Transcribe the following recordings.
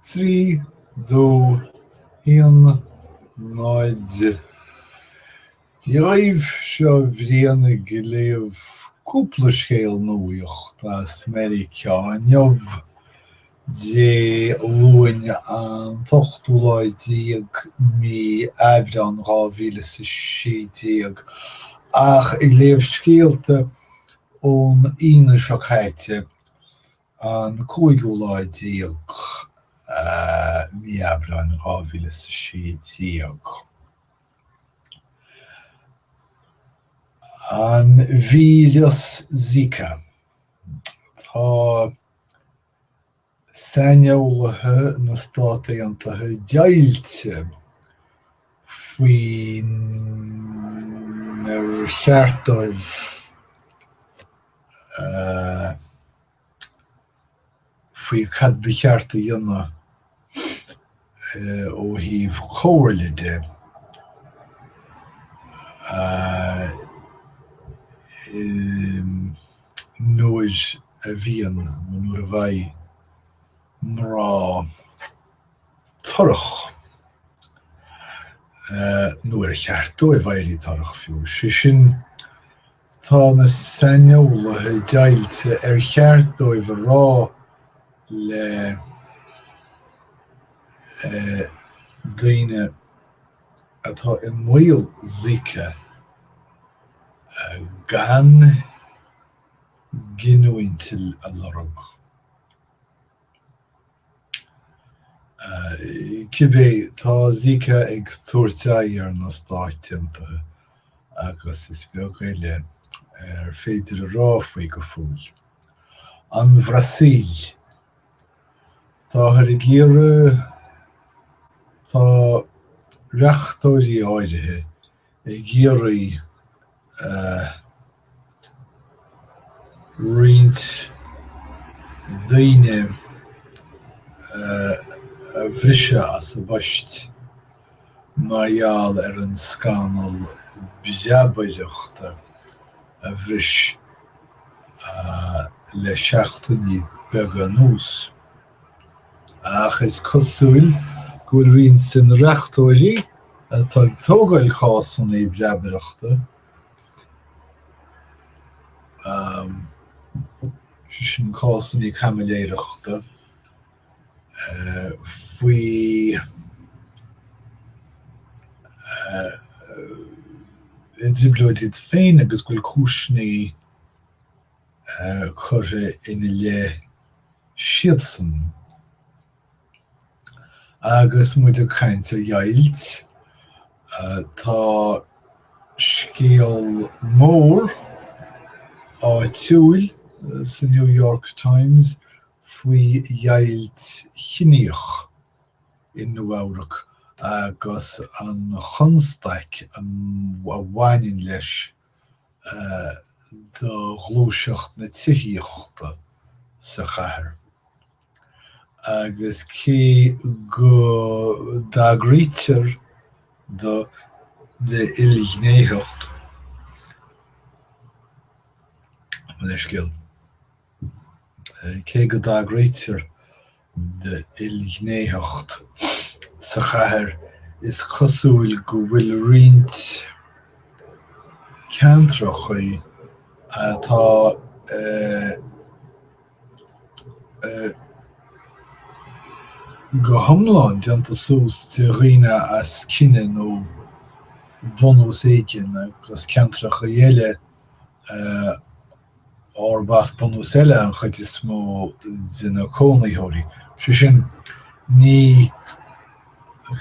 3, 2, 1, 0. Dia dhaoibh, seo Brian ag léamh cúpla scéal nuaíochta as Meiriceá inniu, Dé Luain an t-ochtú lá déag mí Aibreán 2016, ach ag léamh scéalta ón Aoine seo caite, an cúigiú lá déag mí Aibreáin 2016. An víreas Zika. Tá saineolaithe na Stát Aontaithe deighilte faoinar cheart dóibh faoi cad ba cheart a dhéanamh ó thaobh comhairle de. Nuair a bhíonn nó nuair a bheidh mná torrach, nó ar cheart dóibh éirí torrach fiú, sé sin, Tá na saineolaithe deighilte ar cheart dóibh a rá le daoine atá i mbaol Zika gan giniúint a lorg. Cibé, tá Zika ag tabhairt aghaidh ar na Stáit Aontaithe agus is beag eile ar féidir a rá faoi go fóill. An Bhrasaíl. Táthar ag iarraidh, tá reachtóirí áirithe ag iarraidh roinnt daoine a bhriseadh as a bpoist mar gheall ar an scannal breabaireachta a bhris le seachtainí beaga anuas. Ach is cosúil go bhfuil roinnt de na reachtóirí atá ag tógáil cásanna breabaireachta, sé sin cásanna caimiléireachta, faoi i dtrioblóid iad féin agus go bhfuil cúiseanna curtha ina leith siadsan. Agus muid ag caint ar dheighilt, tá scéal mór áitiúil sa New York Times faoi dheighilt chiníoch i Nua-Eabhrac agus an chonstaic a bhaineann leis do ghluaiseacht na tithíochta sa chathair. Agus cé go dtagraítear do d'ilghnéitheacht, mo leithscéal, cé go dtagraítear d'ilghnéitheacht sa chathair, is cosúil go bhfuil roinnt ceantracha atá go hiomlán déanta suas de dhaoine as cine nó bunús éigin agus ceantracha eile arb as bunús eile an chuid is mó de na cónaitheoirí. Sé sin, ní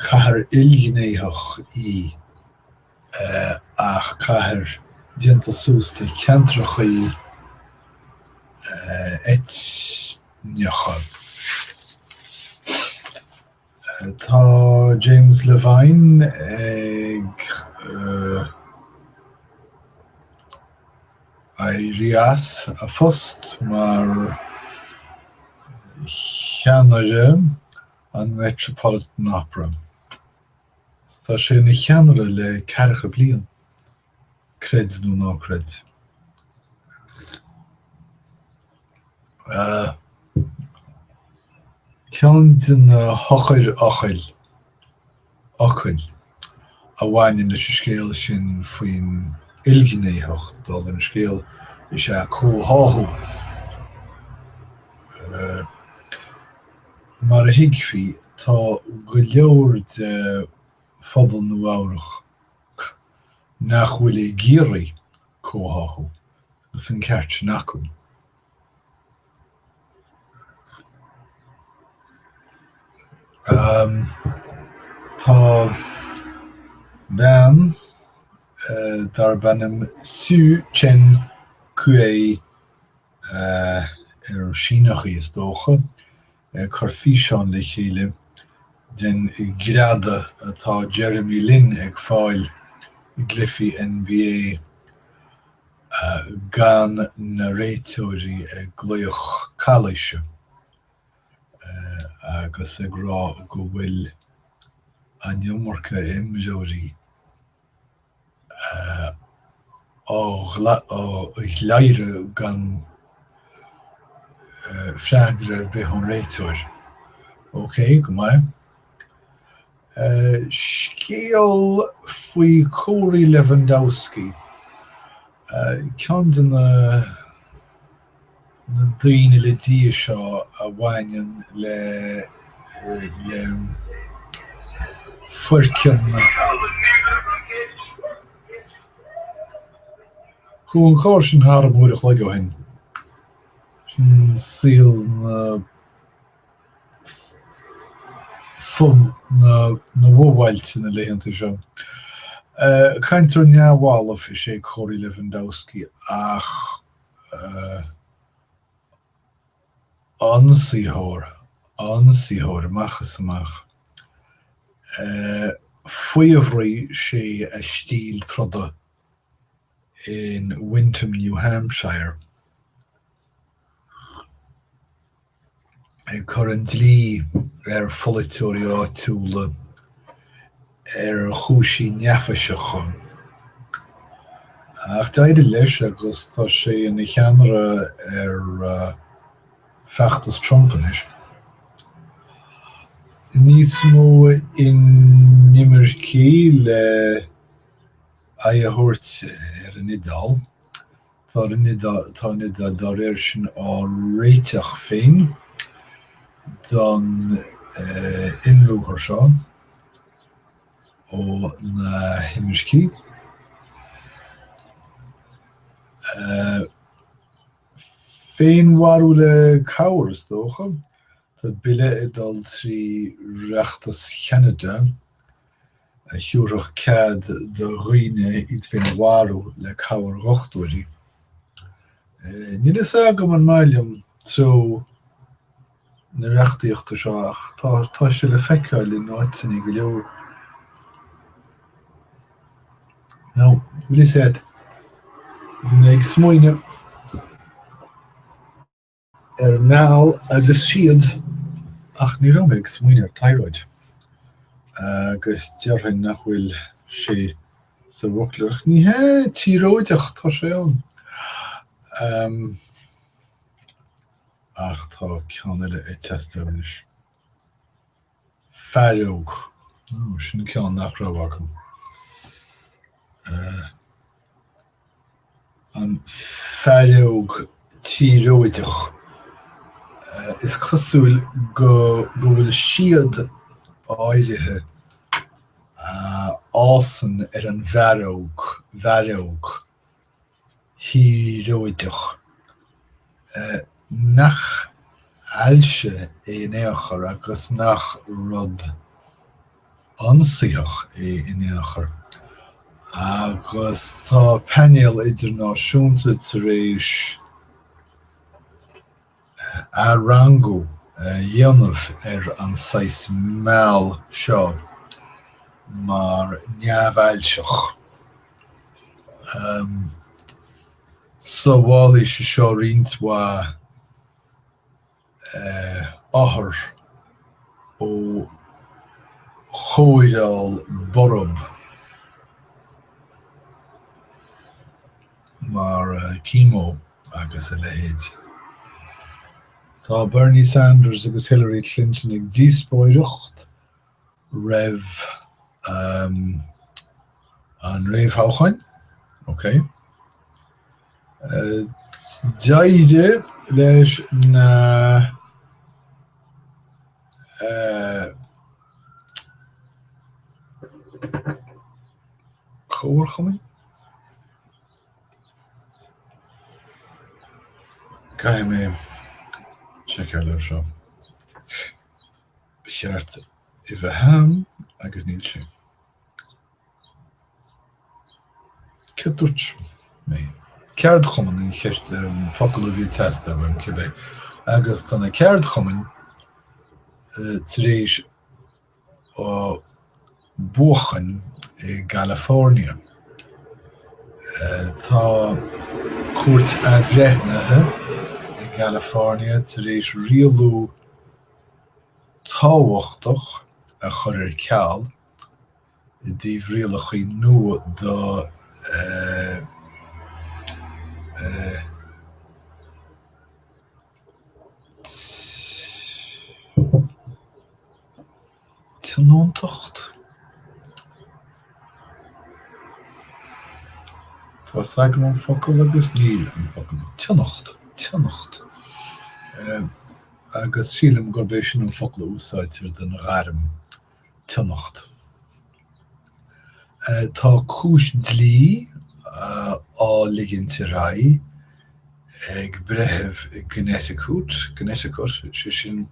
cathair ilghnéitheach í ach cathair déanta suas de cheantracha eitneacha. Tá James Levine ag éirí as a phost mar cheannaire an Metropolitan Opera. Tá sé ina cheannaire le ceathracha bliain, creid nó ná creid. Ceann de na heochairfhocail fhocail a bhaineann leis an scéal sin faoin ilghnéitheacht, dála an scéil, is ea comhtháthú. Mar a thuigfí, tá go leor de phobal Nua-Eabhrac nach bhfuil ag iarraidh comhtháthú, agus an ceart sin acu. Tá bean darb ainm Hsu Chen Kuei, ar Síneach í is dócha, ag cur físeán le chéile den ghreadadh atá Jeremy Lin ag fáil i gcluichí NBA. gan na réiteoirí ag glaoch calaoise agus ag rá go bhfuil an iomarca imreoirí á ghleireadh gan freagra ar bith ón réiteoir. Ok, go maith. Scéal faoi Corey Lewandowski, ceann de na na daoine le Dia seo a bhaineann le le foirceannadh. Chuaigh an carr sin tharam uair a chloig ó shin. Sin saol na. na bhfobhailte na laethanta seo. Cainteoir neamhbhalbh is ea Corey Lewandowski ach ionsaitheoir, ionsaitheoir amach is amach. Faobhraigh sé a stíl troda in Windham, New Hampshire. ag cur an dlí ar pholaiteoirí áitiúla ar chúinsí neafaiseacha. Ach d'éirigh leis agus tá sé ina cheannaire ar feachtas Trump anois. Níos mó inimircigh le aghaidh a thabhairt ar an Iodáil. Tá an Iodáil dá réir sin á réiteach féin don ionruathar seo ó na himircigh. Féinmharú le cabhair, is dócha. Tá bille ag dul trí Oireachtas Cheanada a thiúrfadh cead do dhaoine iad féin a mharú le cabhair dhochtúirí. Níl a fhios agam an maith liom treo na reachtaíochta seo ach tá sé le feiceáil in áiteanna go leor. Nó, bhfuil fhios agat, bhí mé ag smaoineamh ar meall agus síod ach ní raibh mé ag smaoineamh ar thyroid agus déarfainn nach bhfuil sé sa bhfoclóir ach ní hea, tíoróideach, tá sé ann. Ach tá ceann eile ag teastáil anois. Faireog. Ó, sin ceann nach raibh agam. An faireog tíoróideach. Is cosúil go go bhfuil síod áirithe a fhásann ar an bhfaireog, bhfaireog. thíoróideach, nach ailse é in aon chor agus nach rud ionsaitheach é in aon chor, agus tá painéal idirnáisiúnta tar éis athrangú a dhéanamh ar an saghas meall seo mar neamhailseach. Sábhálfaidh sé seo roinnt mhaith othar ó chóireáil borb mar chemo agus a leithéid. Tá Bernie Sanders agus Hillary Clinton ag díospóireacht roimh an réamhthoghcháin. Ok. D'éirigh leis na comharchumainn? Caithfidh mé seiceáil air seo. Ba cheart é bheith a'm agus níl sé. Céard dúirt mé? Ceardchumann an cheist, an focal a bhí ag teastáil uaim, cibé. Agus tá na ceardchumainn tar éis buachan i gCalifornia. Tá cúirt athbhreithnithe i gCalifornia tar éis rialú tábhachtach a chur ar ceal i dtaobh rialacha nua do Tionóntacht? Tá's agam an focal agus níl an focal. Tionacht, tionacht. Agus sílim gurb é sin an focal a úsáidtear don ghairm tionacht. Tá cúis dlí á ligint ar aghaidh ag breitheamh i gConnecticut, Connecticut, sé sin,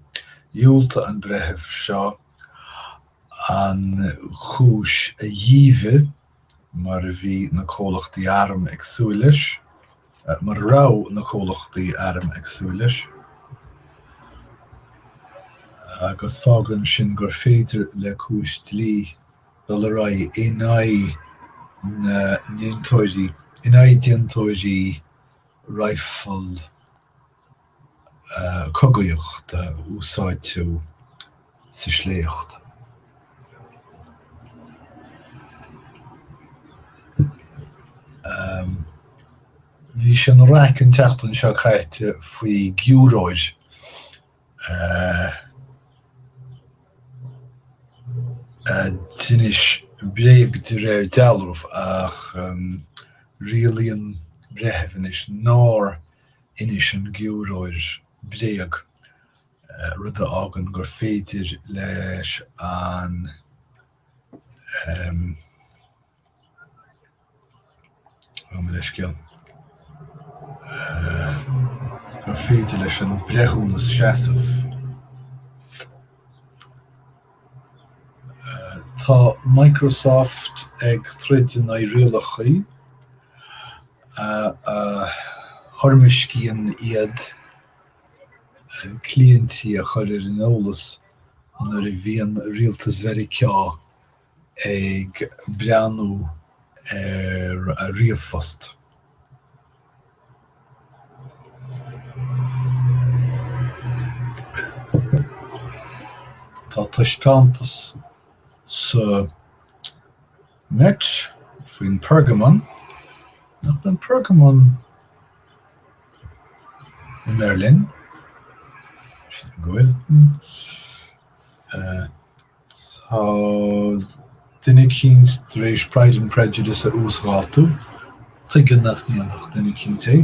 dhiúltaigh an breitheamh seo an chúis a dhíbhe mar a bhí na comhlachtaí arm ag súil leis. mar a raibh na comhlachtaí airm ag súil leis, agus fágann sin gur féidir le cúis dlí dul ar aghaidh in aghaidh na ndéantóirí, in aghaidh déantóirí raidhfil cogaíochta a úsáidtear sa sléacht. Bhí sé ina raic an tseachtain seo caite faoi ghiúróir a d'inis bréag de réir dealraimh ach rialaíonn breitheamh anois nár inis an giúróir bréag, rud a fhágann gur féidir leis an Gabh mo leithscéal. gur féidir leis an breithiúnas seasamh. Tá Microsoft ag troid in aghaidh rialacha a thoirmiscíonn iad cliaintí a chur ar an eolas nuair a bhíonn rialtas Mheiriceá ag breathnú ar a ríomhphost. Tá taispeántas sa Met faoin Pergamon, nach bhfuil an Pergamon i mBeirlin? Sílim go bhfuil. Tá duine eicínt tar éis Pride and Prejudice a uasdhátú. Tuige nach ndéanfadh duine eicínt é?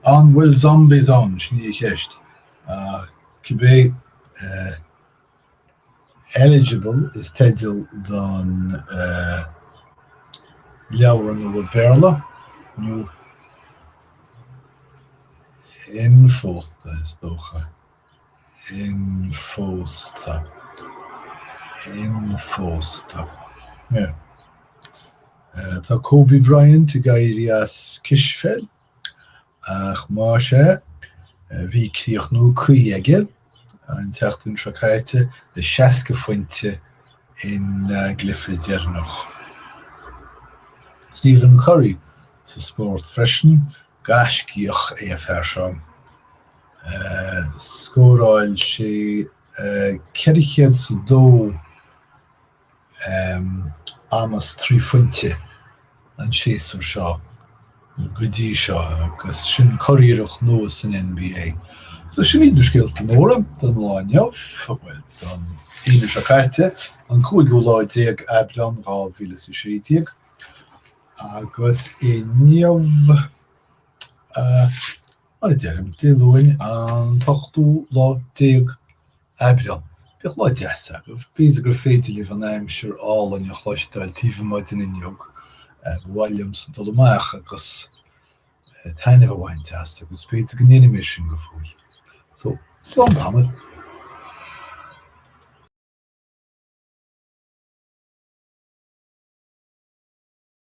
An bhfuil zombies ann? Sin í an cheist. Ach cibé, Eligible is teideal don leabhar nua Béarla, nó Inphósta, is dócha. Inphósta. Inphósta. Yeah. Tá Kobe Bryant ag éirí as cispheil, ach más ea, bhí críochnú cuí aige an tseachtain seo caite le 60 phointe ina gcluiche deireanach. Stephen Curry sa spórt freisin, gaiscíoch é an fear seo. Scóráil sé 402 amas 3 phointe an séasúr seo go dtí seo agus sin curiarracht nua san NBA. So sin iad na scéalta móra don lá inniu, bhuel, don Aoine seo caite, an cúigiú lá déag Aibreán 2016, agus inniu, mar a deirim, Dé Luain, an t-ochtú lá déag Aibreán. Bíodh lá deas agaibh. B'fhéidir gur féidir libh an aimsir álainn a chloisteáil taobh amuigh den fhuinneog. Ba mhaith liomsa dul amach agus taitneamh a bhaint as agus b'fhéidir go ndéanfaidh mé sin go fóill. So, slán tamall.